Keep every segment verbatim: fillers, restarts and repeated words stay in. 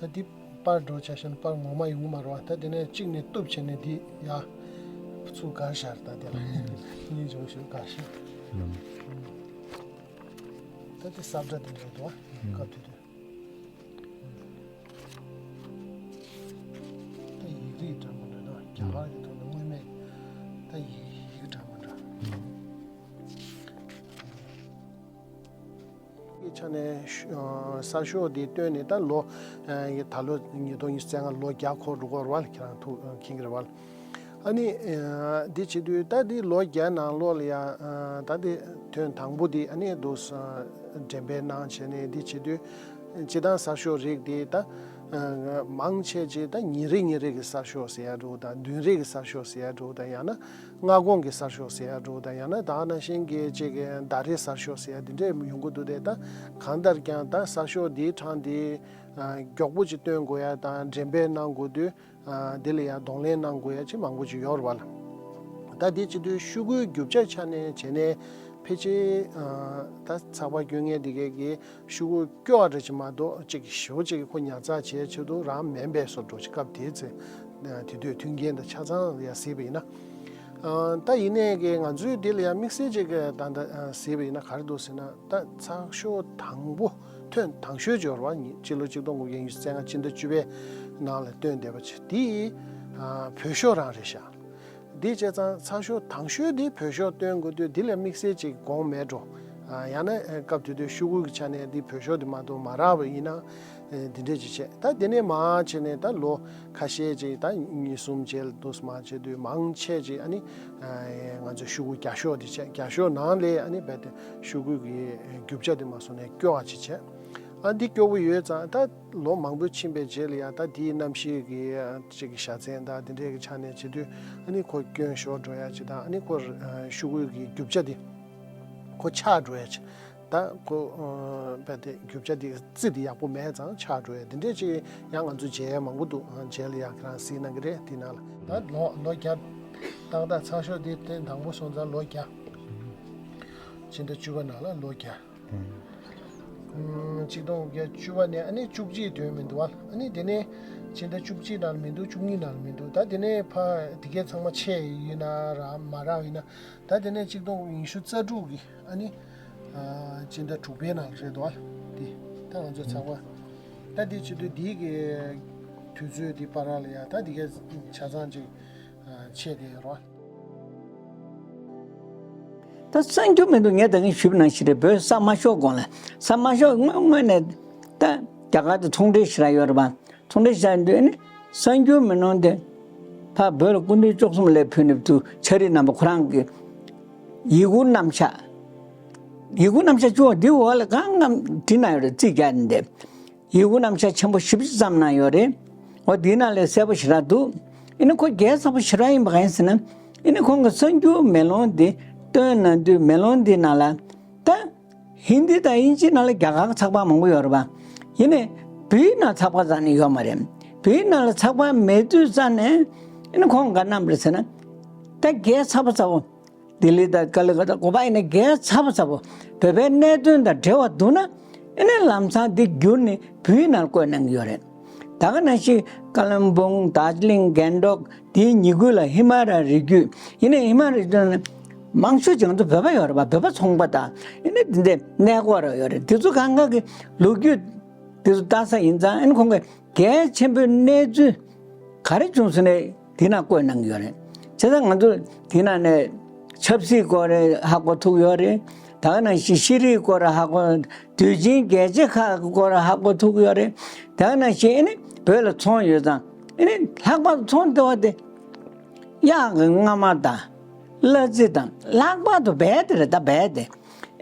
ད་འདི་པར་འགྲོ་བྱ་ཤ་ན་པར་ངོ་མ་ཡོང་གི་མ་རེད་བ། ད་དེ་ནས་གཅིག་ནས་གཏུབ་བྱས་ནས་འདི་ཡ་ཚུར་བསྒར་བཞག་ད་དེ་ལ་གཉིས་འཇོག་ཞུ་བསྒར་བཞག་ད་དེ་ས་བཀྲ་དེ་འདྲ་འདུག་བ། སྐབས་དེ་དུས་ད་ཡིག་རིགས་འདྲ་མི་འདྲ་ན་རྒྱ་གར་གྱི་ཐོག་ནས་དངོས་མེད་ད་ཡིག་ཡིག་འདྲ་མི་འདྲ། གི་ཆ་ནས་ཤོ་ཨ་གསར་ཤོག་འདི་བཏོན་ནས་ད་ལོ་ཨ་ད་ལོ་ཉིས་སྟོང་ཉི་ཤུ་རྩ་ལྔ་ལོ་བརྒྱ་འཁོར་འགྲོ་གི་རེད་བ། ཁྱེད་རང་ཐུགས་མཁྱེན་གྱི་རེད་བ། ཨ་ནི་ཨ་འདི་བྱེད་དུས་ད་འདི་ལོ་བརྒྱ་ནང་ལོགས་ལ་ཡ་ཨ་ད་འདི་ཐོན་དང་པོ་འདི་ཨ་ནི་འདུག་ཨ་འགྲེམས་སྤེལ་གནང་བྱས་ནས་འདི་བྱེད་དུས་སྤྱིར་བཏང་གསར་ཤོག་རིགས་འདི་ད་ཨ་མང་ཆེ་ཅིག་ད་ཉིན་རེ་ཉིན་རེ་གི་གསར་ཤོག་ཟེར་ཡ་འདྲ་བོ་དང་བདུན་རེ་གི་གསར་ཤོག་ཟེར་ཡ་འདྲ་བོ་དང་ཡང་ན། སྔ་དགོང་གི་གསར་ཤོག་ཟེར་ཡ་འདྲ་བོ་དང་ཡང་ན་ད་ག་ནང་བཞིན་གྱི་ཅིག་གི་ཟླ་རེའི་གསར་ཤོག་ཟེར་ཡ་འདི་འདྲས་ཡོང་གི་འདུག་སྟེ། ད་གང་ལྟར་ཀྱང་ད་གསར་ཤོག་འདིའི་གྲངས་འདི་ཨ་མགྱོགས་པོ་ཅིག་བཏོན་དགོས་ཡ་དང་འགྲེམས་སྤེལ་གནང་དགོས་དུས་ཨ་འདི་ལ་ཡ་གདོང་ལེན་གནང་དགོས་ཡ་ཅིག་མང་པོ་ཅིག་ཡོད་རེད་བ་ལ། ད་འདི་བྱེད་དུས་ཤོག་གུའི་རྒྱུ་ཆ་ཆ་ནས་བྱས་ནས་ཕལ་ཆེར་ཨ་ད་ཚགས་པར་སྐྱོན་མཁན་འདི་གས་ཀྱི་ཤོག་གུ་སྐྱོ་བ་འདྲ་ཅིག་མ་གཏོགས་ཅིག་ཞེ་པོ་ཅིག་ཁོ་ཉར་ཚགས་བྱས་ཆེད་དུ་རང་མིན་པའི་བཟོ་འདྲ་ཅིག་སྐབས་དེའི་ཚེ་དེ་དུས་མཐུན་རྐྱེན་དང་ཆ་ཚང་ཡ་གཟིགས་པ་ཡིན་ན། ཨ་ད་ཡིན་ནའི་གི་ང་ཚོའི་འདི་ལ་ཡང་དམིགས་བསལ་ཅིག་གི་ད་ལྟ་ཨ་གཟིགས་པ་ཡིན་ན་ག་རེ་འདུག་ཟེར་ན། ད་ཚགས་ཤོག་དང་པོ་ཐོན་དང་ཤོས་ཅིག་ཡོད་རེད་བ། ཉི་སྤྱི་ལོ་གཅིག་སྟོང་དགུ་བརྒྱ་ཉི་ཤུ་རྩ་ལྔ་ཕྱི་ཟླ་བཅུ་པའི་ནང་ལ་བཏོན་བསྡད་པ་ཅིག་འདི་ཨ་བོད་ཤོག་རང་རེད་ཤག་འདི་བྱས་ཙང་ཚགས་ཤོག་དང་ཤོས་འདི་བོད་ཤོག་བཏོན་དགོས་དུས་འདི་ལ་དམིགས་བསལ་ཅིག་དགོངས་མེད་འགྲོ། ཨ་ཡང་ན་ཨ་སྐབས་དེ་དུས་ཤོག་གུ་གི་ཆ་ནས་འདི་བོད་ཤོག་འདི་མ་གཏོགས་མ་རག་པ་ཡིན་ན་ཨ་འདི་འདྲས་ཅིག་བྱས། ད་དེ་ནས་མར་བྱས་ནས་ད་ལོ་ཁ་ཤས་ཅིག་ད་གཉིས་གསུམ་རྗེས་ལ་འདུག་སེ་མར་བྱས་དུས་མང་ཆེ་ཅིག་ཨ་ནི་ཨ་ང་ཚོ་ཤོག་གུ་རྒྱ་ཤོག་འདི་བྱས། རྒྱ་ཤོག་ནང་ལས་ཨ་ནི་རྦད་དེ་ཤོག་གུ་གི་རྒྱུ་ཆ་འདི་མ་སོང་ནས་སྐྱོ་བ་ཅིག་བྱས། ཨ་འདི་སྐྱོ་བོ་ཡོད་ཙང་ད་ལོ་མང་པོ་ཕྱིན་པའི་རྗེས་ལ་ཡང་ད་དེའི་གནམ་གཤིས་ཀྱི་ཅིག་གི་བཞའ་ཚན་དང་དེ་འདྲའི་གི་ཆ་ནས་བྱེད་དུས་ཨ་ནི་ཁོ་སྐྱོན་ཤོར་འགྲོ་ཡ་ཅིག་དང་། ཨ་ནི་ཁོ་ཨ་ཤོག་གུ་གི་རྒྱུ་ཆ་དེ་ཁོ་ཆག་འགྲོ་ཡ་ཅིག་ད་ཁོ་ཨ་རྦད་དེ་རྒྱུ་ཆ་དེ་རྩི་དེ་ཡག་པོ་མེད་ཙང་ཆག་འགྲོ་ཡ་དེ་འདྲའི་ཅིག་ཡང་ང་ཚོ་མཇལ་ཡ་མང་པོ་འདུག་ཨ་རྗེས་ལ་ཡང་ཁྱེད་རང་གཟིགས་གནང་གི་རེད་དེ་ནང་ལ། ད་ལོ་ལོ་བརྒྱ་ཏག་ཏག་ཚགས་ཤོག་དེ་ཐེངས་དང་པོ་སོང་ཙང་ལོ་བརྒྱ། ཕྱི་ཟླ་བཅུ་པ་ནང་ལ་ལོ་བརྒྱ། ཨུམ། གཅིག་སྟོང་དགུ་བརྒྱ་བཅུ་པ་ནས་ཨ་ནི་བཅུ་གཅིག་དོན་མི་འདུག་བ། ཨ་ནི་དེ་ནས་ཕྱི་ཟླ་བཅུ་གཅིག་ནང་ལ་མི་འདུག་བཅུ་གཉིས་ནང་ལ་མི་འདུག་ད་དེ་ནས་ཕ་དེ་གས་ཚང་མ་ཆད་ཡིན་ན་རག་མ་རག་ཡིན་ན། ད་དེ་ནས་གཅིག་སྟོང་ཉི་ཤུ་རྩ་དྲུག་གི་ཨ་ནི་ཨ་ཕྱི་ཟླ་དྲུག་པའི་ནང་ལ་རེད་འདུག་བ། དེ་ད་ང་ཚོ་ཚགས་པར་ད་དེ་བྱེད་དུས་འདི་གི་དུས་ཚོད་དེ་བར་ལ་ཡ་ད་དེ་གས་ཆ་ཚང་ཅིག་ཨ་ཆད་དེ་ཡོད་རེད་བ། ད་གསར་འགྱུར་མི་འདུག་ངས་ད་གིན་ཞུས་པ་ནང་བཞིན་རེད། བོད་གསར་མ་ཤོར་གོང་ལ། གསར་མ་ཤོར་སྔོན་སྔོན་ནས་ད་རྒྱ་གར་དུ་ཚོང་འབྲེལ་ཞེ་དྲག་ཡོད་རེད་པ། ཚོང་འབྲེལ་བྱས་དུས་ཨ་ནི་གསར་འགྱུར་མི་ནང་དེ་ཕར་བོད་ལ་སྐུ་མདུན་བཅུ་གསུམ་སླེབས་ཕུལ་ནས་དུ་ཕྱག་བྲིས་གནང་བ་ཁོ་རང་གི་ཡི་གུ་རྣམ་གཞག་ཡི་གུ་རྣམ་གཞག་བཅུ་འདི་འོག་ལ་གང་ངམ་བྲིས་གནང་ཡོད་རེད། རྩིས་རྒྱག་ནས་བསྡད། ཡི་གུ་རྣམ་གཞག་ཆེན་པོ་བཞི་བཅུ་ཙམ་གནང་ཡོད་རེད། འོ་འདིའི་ནང་ལས་གསལ་པོ་ཞེ་དྲག་འདུག་ཨ་ནི་ཁོ་གལ་ཆེ་བོ་ཞེ་དྲག་ཡིན་པ་གང་ཡིན་ཟེར་ན། ཨ་ནི་ཁོང་གི་གསར་འགྱུར་མེ་ལོང་འདི་བཏོན་གནང་དུས་མེ་ལོང་འདིའི་ནང་ལ་ད་ཧིན་དི་དང་དབྱིན་ཇིའི་ནང་ལ་རྒྱ་གར་གྱི་ཚགས་པར་མང་པོ་ཡོད་རེད་པ། ཡིན་ནའི་བོད་ཡིག་ནང་ཚགས་པར་རྩ་ནས་ཡོད་མ་རེད། བོད་ཡིག་ནང་ལ་ཚགས་པར་མེད་དུས་རྩ་ནས་ཨ་ནི་ཁོང་ག་གནང་བ་རེད་ཟེར་ན། ད་གལ་ཆེ་བོ་ཆེ་བོ། ལྡི་ལི་དང་ཀ་ལི་ཀ་ཏ་གོ་པ་ཡིན་ན་གལ་ཆེ་བོ་ཆེ་བོ། བོད་པའི་གནད་དོན་དང་འབྲེལ་བ་འདུག་ན། ཨ་ནི་ལམ་སང་འདི་བསྒྱུར་ནས་བོད་ཡིག་ནང་བཀོད་གནང་གི་ཡོད་རེད། ད་ག་ནང་བཞིན་ཀ་ལིམ་པོང་དར་ཇི་ལིང་གྷན་ཊོག་དེའི་ཉེ་ཁུལ་ལ་ཧི་མ་ལ་རི་རྒྱུད། ཡིན་ནའི་ཧི་མ་ལ་རི་རྒྱུད་ནང་མང་ཤོས་ཀྱང་ཚོ་བོད་པ་ཡོད་རེད་པ། བོད་པ་ཚོང་པ་དང་ཨ་ནི་འདི་འདྲའི་གནས་སྐོར་ར་ཡོད་རེད། དེ་ཚོ་གང་ག་གི་ལོ་རྒྱུས་དེ་ཚོ་ལྟ་ས་ཡིན་ཙང་། ཨ་ནི་ཁོང་གིས་གལ་ཆེན་པོའི་གནས་ཚུལ་ག་རེ་བྱུང་སོང་ནས་དེ་ན་བཀོད་གནང་གི་ཡོད་རེད། བྱས་ཙང་ང་ཚོ་དེ་ན་ནས་ཆབ་སྲིད་སྐོར་རེ་ཧ་གོ་ཐུབ་ཡོད་རེད། ད་ག་ནང་བཞིན་ཤེས་རིག་སྐོར་ར་ཧ་གོ། དུས་ཆེན་རྒྱལ་སྤྱི་ཁག་གི་སྐོར་ར་ཧ་གོ་ཐུབ་ཡོད་རེད། ད་ག་ནང་བཞིན་ཨ་ནི་བོད་ལ་ཚོང་ཡོད་ཙང་ཨ་ནི་ལྷག་པར་དུ་ཚོང་ལྟེ་བ་དེ་གཡག་གི་རྔ་མ་དང་གླ་རྩི་དང་ལྷག་པར་དུ་སྦལ་དེ་རེད། ད་སྦལ་དེ།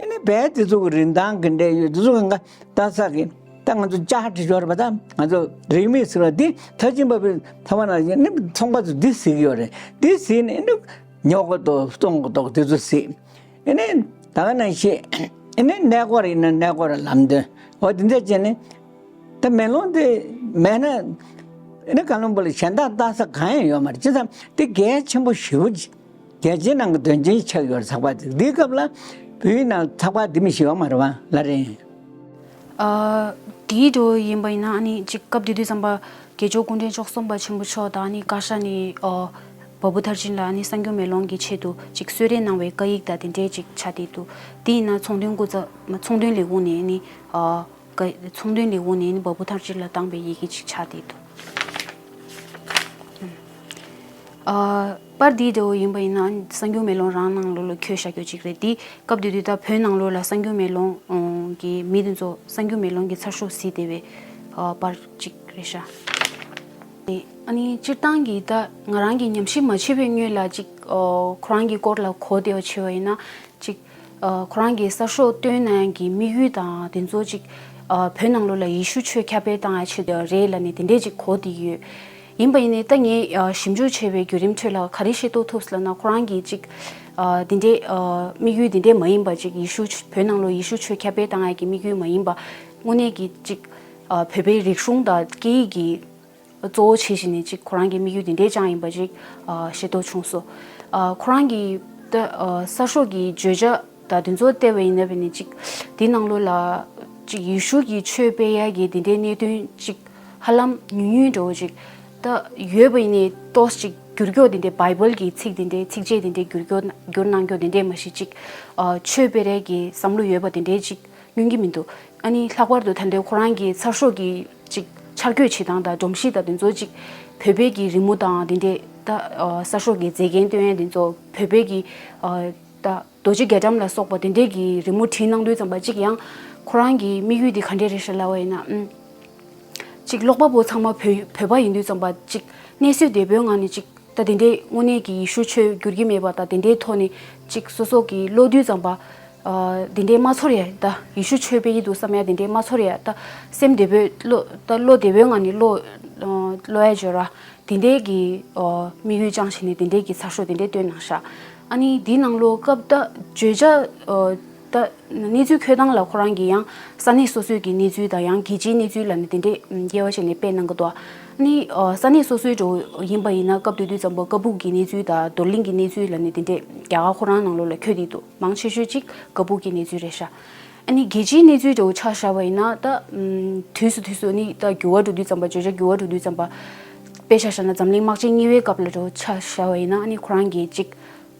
ཨ་ནི་སྦལ་དེ་ཚོ་གི་རིན་ཐང་གི་འདྲ་ཡོད། དེ་ཚོ་གང་ག་ལྟ་ས་གི་ད་ང་ཚོ་ལྕགས་བྲིས་ཡོད་རེད་པ། ད་ང་ཚོ་རིན་མེད་ཟེར་བ་འདི་ཐ་ཆེན་པ་བི་ཐ་མ་ན་ནི་ཚོང་པ་ཚོ་འདི་གཟིགས་ཡོད་རེད། འདི་གཟིགས་ནས་ཨ་ནི་ཉོ་གི་འདུག་བཙོང་གི་འདུག་དེ་ཚོ་གཟིགས། ཨ་ནི་ད་ག་ནང་བཞིན་ཨ་ནི་གནས་སྐོར་ཡིན་ན་གནས་སྐོར་ལ་ལམ་སྟོན་འོ་དེ་འདྲ་བྱས་ནས། ད་མེ་ལོང་དེ་མེད་ན་ཨ་ནི་ཀ་ལོན་སྦུག་ལ་གཞན་དག་ལྟ་ས་གང་ཡང་ཡོད་མ་རེད། བྱས་ཙང་དེ་གལ་ཆེན་པོ་ཞེ་པོ་ཅིག་གལ་ཆེན་ནང་གི་དོན་ཆེན་ཆགས་ཡོད་རེད། ཚགས་པར་དེ། འདིའི་སྐབས་ལ་བོད་ཡིག་ནང་ཚགས་པར་འདི་མི་ཤེས་ཡོད་མ་རེད་པ། ལ་རེད། ཨ། དེའི་འགྲོ་ཡིན་པ་ཡིན་ན་ཨ་ནི་ཅིག་སྐབས་དེ་དུས་ཙམ་པ་དགེ་ཆོས་སྐུ་ཕྲེང་བཅུ་གསུམ་པ་ཆེན་པོ་མཆོག་དང་ཨ་ནི་བཀའ་ཤག་ནས་ཨོ་བ་བུ་མཐར་ཕྱིན་ལ་ཨ་ནི་གསར་འགྱུར་མེ་ལོང་གི་ཆེད་དུ་ཅིག་གསོལ་རས་གནང་བའི་བཀའ་ཡིག་དང་དེ་འདྲའི་ཅིག་ཆགས་བསྡད་འདུག་དེ་ཡིན་ན་ཚོང་དོན་སྐུ་ཚབ་ཚོང་དོན་ལས་ཁུངས་ནས་ཨ་ནི་ཨོ་བཀའ་ཚོང་དོན་ལས་ཁུངས་ནས་ཨ་ནི་བ་བུ་མཐར་ཕྱིན་ལ་བཏང་བའི་ཡི་གེ་ཅིག་ཆགས་བསྡད་འདུག་ཨ། པར་འདི་འདྲ་བོ་ཡིན་པ་ཡིན་ན་གསར་འགྱུར་མེ་ལོང་རང་ནང་ལོགས་ལ་འཁྱོལ་བཞག་རྒྱུ་ཅིག་རེད། འདི་སྐབས་དེ་དུས་ད་བོད་ནང་ལོགས་ལ་གསར་འགྱུར་མེ་ལོང་གི་མི་དེ་ཚོ་གསར་འགྱུར་མེ་ལོང་གི་ཚགས་ཤོག་གཟིགས་བསྡད་པའི་ཨ་པར་ཅིག་རེད་ཤག་དེ་ཨ་ནི་སྤྱིར་བཏང་གི་ད་ང་རང་གི་ཉམས་ཞིབ་མ་བྱས་པའི་སྔོན་ལ་ཅིག་ཨ་ཁོ་རང་གི་སྐོར་ལ་གོ་བདེ་བ་བྱས་པ་ཡིན་ན། ཅིག་ཨ་ཁོ་རང་གི་གསར་ཤོག་བཏོན་གནང་ཡག་གི་དམིགས་ཡུལ་དང་དེ་ཚོ་ཅིག་ཨ་བོད་ནང་ལོགས་ལ་ཡེ་ཤུ་ཆོས་ཁྱབ་སྤེལ་བཏང་ཡག་ཆེད་དུ་རེད་ལབ་ནས་དེ་འདྲས་ཅིག་གོ་བསྡད་ཡོད། ཡིན་པ་ཡིན་ནའི་ད་ངས་ཨ་ཞིབ་འཇུག་བྱས་པའི་བརྒྱུད་རིམ་ཁྲོད་ལ་ག་རེ་ཤེས་རྟོགས་ཐུབ་ཟེར་ལབ་ན། ཁོ་རང་གི་ཅིག་ཨ་དེ་འདྲས་ཨ་དམིགས་ཡུལ་དེ་འདྲས་མ་ཡིན་པ། ཅིག་ཡེ་ཤུ་བོད་ནང་ལོགས་ཡེ་ཤུ་ཆོས་ཁྱབ་སྤེལ་བཏང་ཡག་གི་དམིགས་ཡུལ་མ་ཡིན་པ། དངོས་གནས་ཀྱི་ཅིག་ཨ་བོད་པའི་རིག་གཞུང་དང་སྐད་ཡིག་གི་གཙོ་བོ་བྱས་བྱས་ནས་ཅིག་ཁོ་རང་གི་དམིགས་ཡུལ་དེ་འདྲས་ཅང་ཡིན་པ་ཅིག་ཨ་ཤེས་རྟོགས་བྱུང་སོང་། ཨ་ཁོ་རང་གི་ད་ཨ་གསར་ཤོག་གི་བརྗོད་བྱ་དང་དེ་ཚོ་བལྟས་པ་ཡིན་ན་བས་ནི་ཅིག་དེ་ནང་ལོགས་ལ་ཅིག་ཡེ་ཤུ་གི་ཆོས་སྤེལ་ཡག་གི་དེ་འདྲའི་གནད་དོན་ཅིག་ཧ་ལམ་ཉུང་ཉུང་འདྲ་བོ་ཅིག་ད་ཡོད་པ་ཡིན་ནའི་ཏོག་ཙམ་ཅིག་བསྒྱུར་རྒྱུ་དེ་འདྲའི་བྷའི་བལ་གྱི་ཚིག་དེ་འདྲའི་ཚིགས་བཅད་དེ་འདྲའི་བསྒྱུར་རྒྱུ་བསྒྱུར་གནང་རྒྱུ་དེ་འདྲའི་མ་གཞི་ཅིག་ཨ་ཆོས་སྤེལ་ཡག་གི་བསམ་བློ་ཡོད་པ་དེ་འདྲའི་ཅིག་ཉན་གྱི་མི་འདུག་ཨ་ནི་ལྷག་པར་དུ་ད་ལྟའི་ཁོ་རང་གི་ཚགས་ཤོག་གི་ཅིག་ཆ་བགོས་བྱེད་སྟངས་དང་སྒྲོམ་གཞི་དང་དེ་ཚོ་ཅིག་བོད་པའི་གི་རི་མོ་དང་དེ་འདྲས་ད་ཨ་གསར་ཤོག་གི་མཛེས་རྒྱན་སྟོན་ཡག་དེ་ཚོ་བོད་པའི་གི་ཨ་ད་རྡོ་རྗེ་རྒྱ་གྲམ་ལ་སོགས་པ་དེ་འདྲས་གི་རི་མོ་བྲིས་གནང་དུས་ཙམ་པ་ཅིག་ཡང་ཁོ་རང་གི་དམིགས་ཡུལ་དེ་ག་འདྲས་རེད་ཤག་ལབ་པ་ཡིན་ན། ཨུམ། ཅིག་ཀློག་པ་པོ་ཚང་མ་བོད་བོད་པ་ཡིན་དུས་ཙམ་པ་ཅིག་གནས་ཚུལ་བདེ་པོའི་ངང་ནས་ཅིག་ད་དེ་འདྲའི་དངོས་གནས་ཀྱི་ཡེ་ཤུ་ཆོས་བསྒྱུར་གྱི་མེད་པ་དང་། དེ་འདྲའི་ཐོག་ནས་ཅིག་སོ་སོ་གི་ཀློག་དུས་ཙམ་པ་ཨ་དེ་འདྲའི་མ་ཚོར་ཡ། ད་ཡེ་ཤུ་ཆོས་སྤེལ་གྱི་འདུག་བསམ་ཡ་དེ་འདྲའི་མ་ཚོར་ཡ། ད་སེམས་བདེ་པོས་ཀློག་ད་བློ་བདེ་པོའི་ངང་ནས་ཀློག་ཨ་ཀློག་ཡ་བརྗོད་ར། དེ་འདྲའི་གི་ཨ་དམིགས་ཡུལ་བཅངས་བྱས་ནས་དེ་འདྲའི་གི་ཚགས་ཤོག་དེ་འདྲའི་བཏོན་གནང་ཤག་ཨ་ནི་དེའི་ནང་ལོགས་སྐབས་ད་བརྗོད་བྱ་ཨ་ད་གནས་ཚུལ་འཁོད་སྟངས་ལ་ཁོ་རང་གིས་ཡང་ས་གནས་སོ་སོའི་གི་གནས་ཚུལ་དང་ཡང་རྒྱལ་སྤྱིའི་གནས་ཚུལ་ལབ་ནས་དེ་འདྲས་དབྱེ་བ་བྱས་ནས་སྤེལ་གནང་གི་འདུག་ཨ་ནི་ཨ་ས་གནས་སོ་སོའི་འགྲོ་ཡིན་པ་ཡིན་ན་སྐབས་དེ་དུས་ཙམ་པ་ཀ་སྦུག་གི་གནས་ཚུལ་དང་རྡོར་གླིང་གི་གནས་ཚུལ་ལབ་ནས་དེ་འདྲས་རྒྱ་གར་ཁོ་རང་ནང་ལོགས་ལ་འཁོད་བསྡད་འདུག་མང་ཆེ་ཤོས་ཅིག་ཀ་སྦུག་གི་གནས་ཚུལ་རེད་ཤག་ཨ་ནི་རྒྱལ་སྤྱིའི་གནས་ཚུལ་འདྲ་བོ་ཆ་བཞག་པ་ཡིན་ན་ད་ཨམ་དུས་སུ་དུས་སུ་ནི་ད་འགྱུར་བ་འགྲོ་དུས་ཙམ་པ། བརྗོད་བྱ་འགྱུར་བ་འགྲོ་དུས་ཙམ་པ། དཔེ་ཆ་བཞག་ན་འཛམ་གླིང་དམག་ཆེན་གཉིས་པའི་སྐབས་ལ་འདྲ་བོ་ཆ་བཞག་པ་ཡིན་ན། ཨ་ནི་ཁོ་རང་གིས་ཅིག་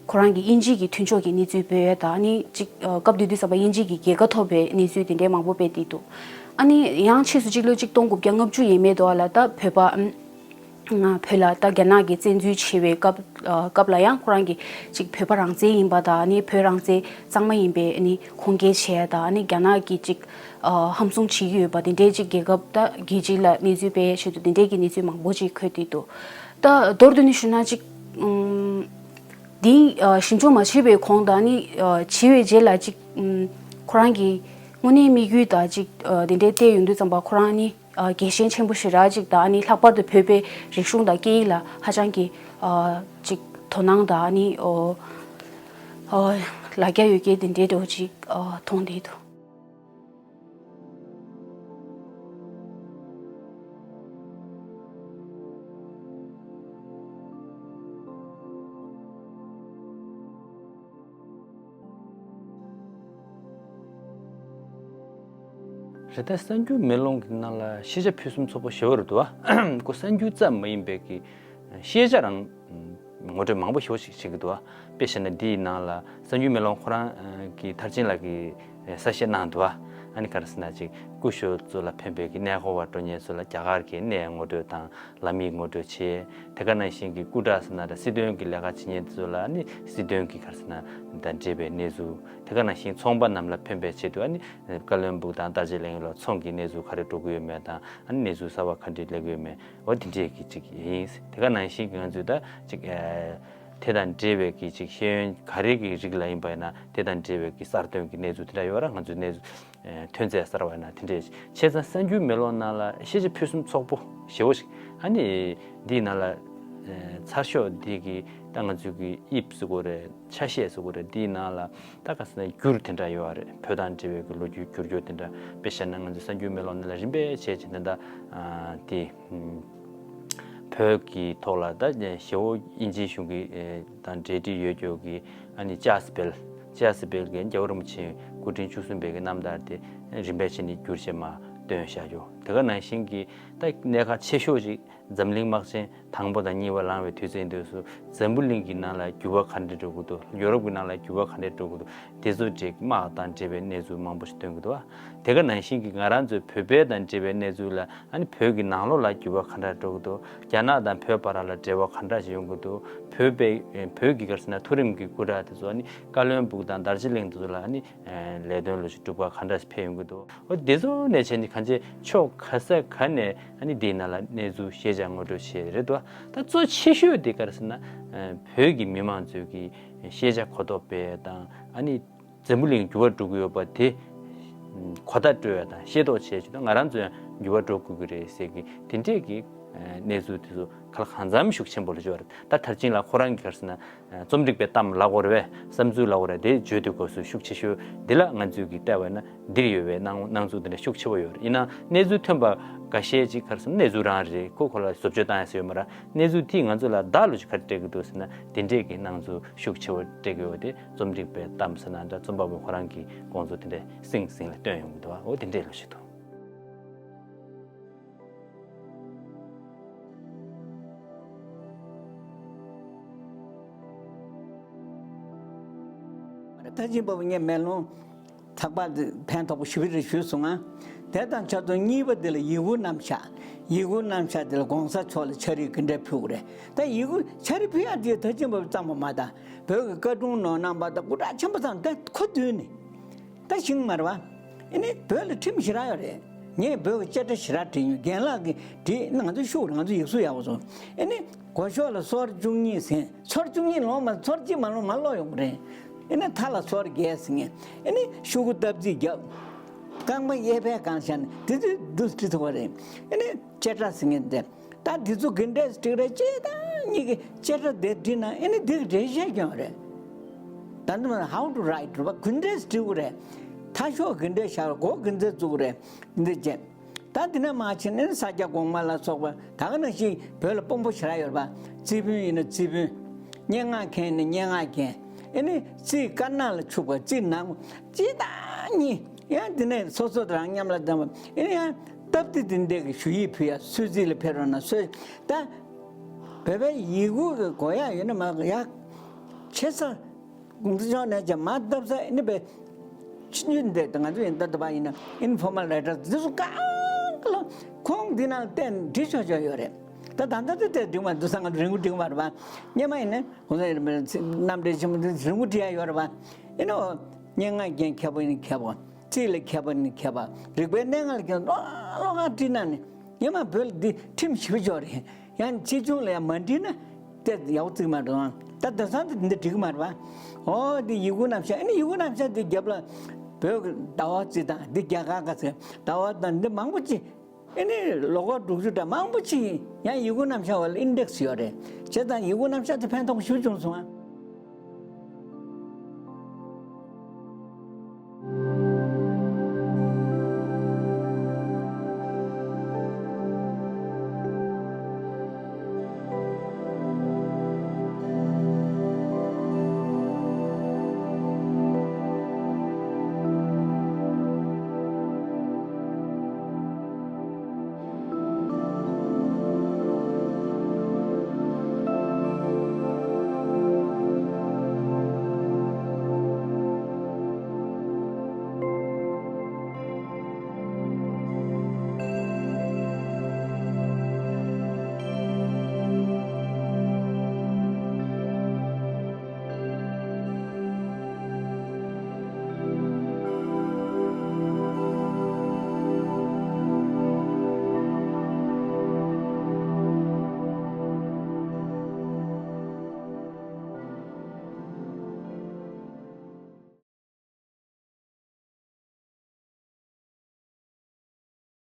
ཁོ་རང་གི་དབྱིན་ཇི་གི་མཐུན་ཕྱོགས་ཀྱི་གནས་ཚུལ་སྤེལ་ཡ་དང་། ཨ་ནི་ཅིག་ཨ་སྐབས་དེ་དུས་ཙམ་པ་དབྱིན་ཇི་གི་རྒྱལ་ཁ་ཐོབ་པའི་གནས་ཚུལ་དེ་འདྲའི་མང་པོ་སྤེལ་བསྡད་འདུག་ཨ་ནི་ཡང་ཕྱིས་སུ་ཅིག་ལོ་གཅིག་སྟོང་དགུ་བརྒྱ་ལྔ་བཅུ་ཡས་མས་དོ་ལ་ད་བོད་པ་ཨམ། ང་བོད་ལ་ད་རྒྱ་ནག་གིས་བཙན་འཛུལ་བྱས་པའི་སྐབས་ཨ་སྐབས་ལ་ཡང་ཁོ་རང་གིས་ཅིག་བོད་པ་རང་བཙན་ཡིན་པ་དང་། ཨ་ནི་བོད་རང་བཙན་གཙང་མ་ཡིན་པའི་ཨ་ནི་ཁུངས་སྐྱེལ་བྱས་དང་། ཨ་ནི་རྒྱ་ནག་གིས་ཅིག་ཨ་ཧམ་བཟུང་བྱེད་ཀྱི་ཡོད་པ་དེ་འདྲའི་ཅིག་རྒྱལ་ཁབ་ད་རྒྱལ་སྤྱི་ལ་གནས་ཚུལ་སྤེལ་ཡ་ཆེད་དུ་དེ་འདྲའི་གི་གནས་ཚུལ་མང་པོ་ཅིག་འཁོད་བསྡད་འདུག་ད་མདོར་བསྡུས་ནས་ཞུས་ན་ཅིག་ཨམ། འདི་ཨ་ཞིབ་འཇུག་མ་བྱས་པའི་གོང་དང་། ཨ་ནི་ཨ་བྱས་པའི་རྗེས་ལ་ཅིག་ཨམ་ཁོ་རང་གི་དངོས་གནས་དམིགས་ཡུལ་དང་ཅིག་ཨ་དེ་འདྲའི་བལྟས་ཡོང་དུས་ཙམ་པ་ཁོ་རང་ནི་ཨ་རྒྱལ་ཞེན་ཆེན་པོ་ཞེ་དྲག་ཅིག་དང་། ཨ་ནི་ལྷག་པར་དུ་བོད་པའི་རིག་གཞུང་དང་སྐད་ཡིག་ལ་ཧ་ཅང་གི་ཨ་ཅིག་དོ་སྣང་དང་། ཨ་ནི་ཨོ་ཨོ་ལ་རྒྱ་ཡོད་མཁན་དེ་འདྲའི་འདྲ་བོ་ཅིག་ཨ་མཐོང་བསྡད་འདུག་རེད། ད་གསར་འགྱུར་མེ་ལོང་གི་ནང་ལ་ཤེས་བྱ་ཕུན་སུམ་ཚོགས་པོ་ཞེ་པོ་རེད་འདུག་ཨ། ཁོ་གསར་འགྱུར་ཙམ་མ་ཡིན་པའི་གི་ཤེས་བྱ་རང་ངོ་སྤྲོད་མང་པོ་ཞེ་པོ་ཞིག་བྱེད་ཀྱི་འདུག་ཨ། དཔེ་བཞག་ན་འདིའི་ནང་ལ་གསར་འགྱུར་མེ་ལོང་ཁོ་རང་གི་མཐར་ཕྱིན་ལགས་ཀྱིས་གསལ་བཤད་གནང་འདུག་ཨ། ཨ་ནི་ག་རེ་ཟེར་ན་ཅིག་སྐུ་ཞབས་ཚོ་ལ་ཕན་པའི་གི་གནས་སྐོར་བ་འགྲོ་མཁན་ཚོ་ལ་རྒྱ་གར་གྱི་གནས་ངོ་སྤྲོད་དང་། ལམ་ཡིག་ངོ་སྤྲོད་བྱས། དེ་ག་ནང་བཞིན་གྱི་སྐུ་དྲག་ཟེར་ན་འདྲ། སྲིད་དོན་གྱི་ལས་ཀ་བྱེད་མཁན་ཚོ་ལ་ནི་སྲིད་དོན་གྱི་ག་རེ་ཟེར་ན་དང་འབྲེལ་བའི་གནས་ཚུལ། དེ་ག་ནང་བཞིན་ཚོང་པ་རྣམས་ལ་ཕན་པའི་ཆེད་དུ་ཨ་ནི་བཀའ་བློན་སྦུག་དང་རྟ་བྱེད་ལེན་ལ་ཚོང་གི་གནས་ཚུལ་ག་རེ་འགྲོ་གི་ཡོད་མེད་དང་། ཨ་ནི་གནས་ཚུལ་གསར་བ་ག་འདྲ་སླེབས་ཀྱི་ཡོད་མེད། འོ་དེ་འདྲས་ཀྱི་ཅིག་ཡིན། དེ་ག་ནང་བཞིན་གྱི་ང་ཚོས་ད་ཅིག་ཨ་དེ་དང་འབྲེལ་བའི་གི་ཅིག་ཤེས་ཡོན་ག་རེ་གི་རིགས་ལ་ཡིན་པ་ཡིན་ན་དེ་དང་འབྲེལ་བའི་གི་གསར་ཐོན་གྱི་གནས་ཚུལ་དེ་འདྲ་ཡོད་ར། ང་ཚོས་གནས་ཚུལ། ཐོན་རྫས་གསར་བ་ཡིན་ན་དེ་འདྲས། བྱས་ཙང་གསར་འགྱུར་མེ་ལོང་ནང་ལ་ཤེས་བྱ་ཕུན་སུམ་ཚོགས་པོ་ཞེ་པོ་ཞིག་ཨ་ནི་འདིའི་ནང་ལ་ཚགས་ཤོག་འདི་གི་ད་ང་ཚོའི་གི་དབྱིབས་ཟེར་དགོས་རེད། ཆ་ཤས་ཟེར་དགོས་རེད། འདིའི་ནང་ལ་ད་ག་ཟེར་ན་འགྱུར་དེ་འདྲ་ཡོད་རེད། བོད་དང་འབྲེལ་བའི་གི་ལོ་རྒྱུས་འགྱུར་རྒྱུ་དེ་འདྲ། དཔེ་བཞག་ན་ང་ཚོ་གསར་འགྱུར་མེ་ལོང་ནང་ལ་རིམ་པས་བྱས་བྱས་ད་ལྟ་དེ། བོད་ཀྱི་ཐོག་ལ་ད་ཞེ་པོ་དབྱིན་ཇིའི་གཞུང་གི་དང་འབྲེལ་འདྲིས་ཡོད་རྒྱུ་གི་ཨ་ནི་ཅཱརལ་སི་བེལ། ཅཱརལ་སི་བེལ་གྱི་རྒྱལ་བ་རིན་པོ་ཆེའི་སྐུ་ཕྲེང་བཅུ་གསུམ་པའི་གི་རྣམ་ཐར་དེ་རིམ་པས་བྱས་ནས་བསྒྱུར་བྱས་མར་ བཏོན་བཞག་ཡོད། དེ་ག་ནང་བཞིན་གྱི་ད་གནད་འགག་ཆེ་ཤོས་ཅིག་འཛམ་གླིང་དམག་ཆེན་དང་པོ་དང་གཉིས་པ་ལངས་པའི་དུས་ཚོད་དུས་སུ་འཛམ་བུ་གླིང་གི་ནང་ལ་འགྱུར་བ་ག་འདྲ་འགྲོ་གི་འདུག་ཡོ་རོབ་ཀྱི་ནང་ལ་འགྱུར་བ་ག་འདྲ་འགྲོ་གི་འདུག་དེ་ཚོ་ཅིག་དམག་དང་འབྲེལ་བའི་གནས་ཚུལ་མང་པོ་ཞིག་སྟོན་གྱི་འདུག་དེ་ག་ནང་བཞིན་གྱི་ང་རང་ཚོའི་བོད་པའི་དང་འབྲེལ་བའི་གནས་ཚུལ་ལ་ཨ་ནི་བོད་ཀྱི་ནང་ལོགས་ལ་འགྱུར་བ་ག་འདྲ་འགྲོ་གི་འདུག་རྒྱ་ནག་དང་བོད་བར་ལ་འབྲེལ་བ་ག་འདྲ་ཞིག་ཡོང་གི་འདུག་བོད་པའི་བོད་ཀྱི་ག་རེ་ཟེར་ན་མཐོ་རིམ་གྱི་སྐུ་དྲག་དེ་ཚོ་ཨ་ནི་ཀ་བློན་སྦུག་དང་དར་ཇི་གླིང་དེ་ཚོ་ལ་ཨ་ནི་ལས་དོན་ལོ་ཞིག་སྒྲུབ་པ་ག་འདྲ་ཞིག་ཕེབས་ཡོང་གི་འདུག་འོ་དེ་ཚོ་ནས་བྱས་ནས་གང་ཅི་ཕྱོགས་ག་ས་ག་ནས་ཨ་ནི་དེའི་ནང་ལ་གནས་ཚུལ་ཤེས་བྱ་ངོ་སྤྲོད་བྱས་རེད་འདུག་ད་གཙོ་ཆེ་ཤོས་དེ་ག་རེ་ཟེར་ན་བོད་ཀྱི་མི་མང་ཚོས་ཀྱི་ཤེས་བྱ་གོ་རྟོགས་སྤེལ་དང་ཨ་ནི་འཛམ་བུ་གླིང་འགྱུར་བ་འགྲོ་གི་ཡོད་པ་དེ་གོ་བརྡ་སྤྲོད་ཡ་དང་ཤེས་རྟོགས་བྱས་བྱས་ད་ང་རང་ཚོ་ཡང་འགྱུར་བ་འགྲོ་དགོས་ཀྱི་རེད་ཟེར་གི་དེ་འདྲས་ཀྱི་གནས་ཚུལ་དེ་ཚོ་ག་ལ་གང་འཚམ་ཤུགས་ཆེན་པོ་ལ་ཤོར་རེད། ད་མཐར་ཕྱིན་ལ་ཁོ་རང་གི་ག་རེ་ཟེར་ན་རྩོམ་སྒྲིག་པའི་གཏམ་ལབ་དགོས་རེད་པས། བསམ་ཚུལ་ལབ་དགོས་རེད། དེ་བརྗོད་དུས་སྐབས་སུ་ཤུགས་ཆེ་ཤོས་འདི་ལ་ང་ཚོས་ཀྱི་བལྟས་པ་ཡིན་ན་འདིར་ཡོད་པའི་སྣང་སྣང་ཚུལ་འདི་འདྲ་ཤུགས་ཆེ་བོ་ཡོད་རེད། ཡིན་ནའང་གནས་ཚུལ་ཐོན་པ་འགའ་ཤས་ཅིག་ག་རེ་ཟེར་ན་གནས་ཚུལ་རང་རེད། ཁོ་ཁོ་ལ་བཟོ་བཅོས་བཏང་ཡ་ཟེར་ཡོད་མ་རེད། གནས་ཚུལ་དེས་ང་ཚོ་ལ་བརྡ་ལོ་ཞིག་ག་རེ་སྤྲད་ཀྱི་འདུག་ཟེར་ན་དེ་འདྲས་ཀྱི་སྣང་ཚུལ་ཤུགས་ཆེ་བོ་སྤྲད་ཀྱི་ཡོད་པ་དེ་རྩོམ་སྒྲིག་པའི་གཏམ་ཟེར་ན་འདྲ་རྩོམ་པ་པོ་ཁོ་རང་གི་དགོངས་ཚུལ་དེ་འདྲས་སིང་སིང་ལ་བཏོན་ཡོང་གི་འདུག་འོ་དེ་འདྲས་ལོ་ཞིག་འདུག་ད་ཅི་འབབ་ངས་མེ་ལོང་ཚགས་པར་འདི་ཕན་ཐོགས་པོ་ཞེ་པོ་རེད་ཞུས་སོང་ང་། དེ་དང་ཆ་ཚང་གཉིས་པ་འདི་ལ་ཡི་གུ་རྣམ་གཞག་ཡི་གུ་རྣམ་གཞག་འདི་ལ་གོང་ས་མཆོག་ལ་ཕྱག་བྲིས་ག་འདྲས་ཕུལ་དགོས་རེད། ད་ཡི་གུ་ཕྱག་བྲིས་ཕུལ་ཡག་འདི་ད་ཅི་འབབ་གཙང་མ་མ་ད་བོད་ཀྱི་བཀའ་དྲུང་ནོར་རྣམ་པ་དང་སྐུ་དྲག་ཆེན་པོ་ཚང་ད་ཁོ་བསྡུས་ནས། ད་ཤེས་ཀྱི་མ་རེད་པ། ཨེ་ནི་བོད་ལ་ཁྲིམས་ཞེ་དྲག་ཡོད་རེད། ངས་བོད་ཀྱི་བཅད་ཁྲ་ཞེ་དྲག་བྲིས་མྱོང་། རྒན་ལགས་ཀྱིས་བྲིས་ན་ང་ཚོ་ཤུགས་རེད། ང་ཚོ་ཡིག་གཟུགས་ཡག་པོ་བཟོ། ཨེ་ནི་མགོ་ཤོག་ལ་སོར་བཅུ་གཉིས་ཟིན། སོར་བཅུ་གཉིས་ལོངས་མ་སོར་གཅིག་མ་ལོངས་མ་ཀློག་ཡོང་གི་རེད། ཨེ་ནི་མཐའ་ལ་སོར་བརྒྱད་ཟིན་ངས། ཨེ་ནི་ཤོག་གུ་སྟབས་རྩིས་བརྒྱབ། རྐང་པ་གཡས་ཕད་སྒང་བཞག་ནས་དེ་ཚོའི་འདུག་བྲིས་ཐུབ་པ་རེད། ཨེ་ནི་བཅད་ཁྲ་ཟིན་ངས་འདེབས། ད་འདི་ཚོ་ག་འདྲས་སྒྲིག་རེད། གཅིག་དང་གཉིས་ཀྱི་བཅད་ཁྲ་དེ་བྲིས་ན་ཨེ་ནི་འདི་གི་འགྲེལ་བཤད་ཀྱང་རེད། ད་འདི་མ་how to write རེད་པ། ག་འདྲས་སྒྲིག་དགོས་རེད། མཐའ་ཤོག་ག་འདྲས་བཞག་རེད། མགོ་ག་འདྲས་བཙུགས་རེད། འདི་བྱས། ད་འདི་ནས་མར་ཕྱིན་ནས་ས་སྐྱ་གོང་མ་ལ་སོགས་པ་ད་ག་ནང་བཞིན་བོད་ལ་དཔོན་པོ་ཞེ་དྲག་ཡོད་རེད་པ། རྩིས་དཔོན་ཡིན་ན་རྩིས་དཔོན། སྙན་ངག་མཁན་ཡིན་ན་སྙན་ངག་མཁན། ཨེ་ནི་རྩིས་དཀར་ནག་ལ་འཁྱུག་པ་རྩིས་ནག་པོ་གཅིག་དང་གཉིས། ཡང་འདི་ནས་སོ་སོ་དང་རང་མཉམ་ལ་འདམ་པ། ཨེ་ནི་ཡང་སྟབས་བདེ་དེ་འདྲ་གི་ཞུ་ཡིག་ཕུལ་ཡ། གསོལ་ཚིགས་ལ་ཕེབས་རོགས་གནང་གསོལ། ད་བོད་པའི་ཡི་གུ་གི་དགོས་ཡ་ཡོད་ན་མ་དགོས་ཡ། ཆེ་ས་གུང་ཚེ་མཆོག་ནས་ཀྱང་མ་བཏབ་ས་ཨེ་ནི་བས་ཕྱི་འདི་ང་ཚོ་ཡིན་ད་ད་པ་ཡིན་ན་ཨིན་ཕོར་མལ་ལེ་ཊར་འདི་ཚོ་གང་ག་ལ་ཁོང་འདི་ནང་བསྟན་འབྲི་ཆོག་ཆོག་ཡོད་རེད། ད་ད་ལྟ་དེ་དེ་འབྲི་མ་འདུག་ས། ང་ཚོ་རིང་པོ་འབྲི་གི་མ་རེད་པ། སྔོན་མ་ཡིན་ན། ཧུ་ལ་རྣམ་འགྲེལ་ཆེན་མོ་འདི་རིང་པོ་བྲིས་ཡ་ཡོད་རེད་པ། ཨེ་ནོ། སྙན་ངག་རྒན་མཁས་པོ་ཡིན་མཁས་པོ། རྩིས་ལ་མཁས་པོ་ཡིན་མཁས་པ། རིག་པའི་གནས་ལྔ་ལ་མཁས་པ་ཀློག་ཀློག་ཁ་བྲིས་ན་ནི། སྔོན་མ་བོད་ལ་འདི་ཁྲིམས་ཞེ་པོ་ཅིག་ཡོད་རེད། ཡང་ཆེ་ཆུང་ལ་ཡང་མ་འགྲིག་ན་དེ་ཡག་པོ་བརྩི་གི་མ་རེད། ད་དེང་སང་དེ་འདི་འགྲིག་གི་མ་རེད་པ། ཨོ་འདི་ཡི་གུ་རྣམ་གཞག་ཨེ་ནི་ཡི་གུ་རྣམ་གཞག་འདི་རྒྱབ་ལ་བོད་ཀྱི་ཟླ་བ་རྩི་དང་འདི་རྒྱ་གར་ག་ཚོད་ཟླ་བ་དང་འདི་མང་པོ་ཅིག་ཨེ་ནི་ལོ་འཁོར་དྲུག་ཅུ་འདྲ་མང་པོ་ཅིག་ཡིན། ཡང་ཡི་གུ་རྣམ་གཞག་བ་ལ་ཨིན་ཌེག་སི་ཡོད་རེད། བྱས་ཙང་ཡི་གུ་རྣམ་གཞག་དེ་ཕན་ཐོགས་ཤུགས་བྱུང་སོང་ཨ།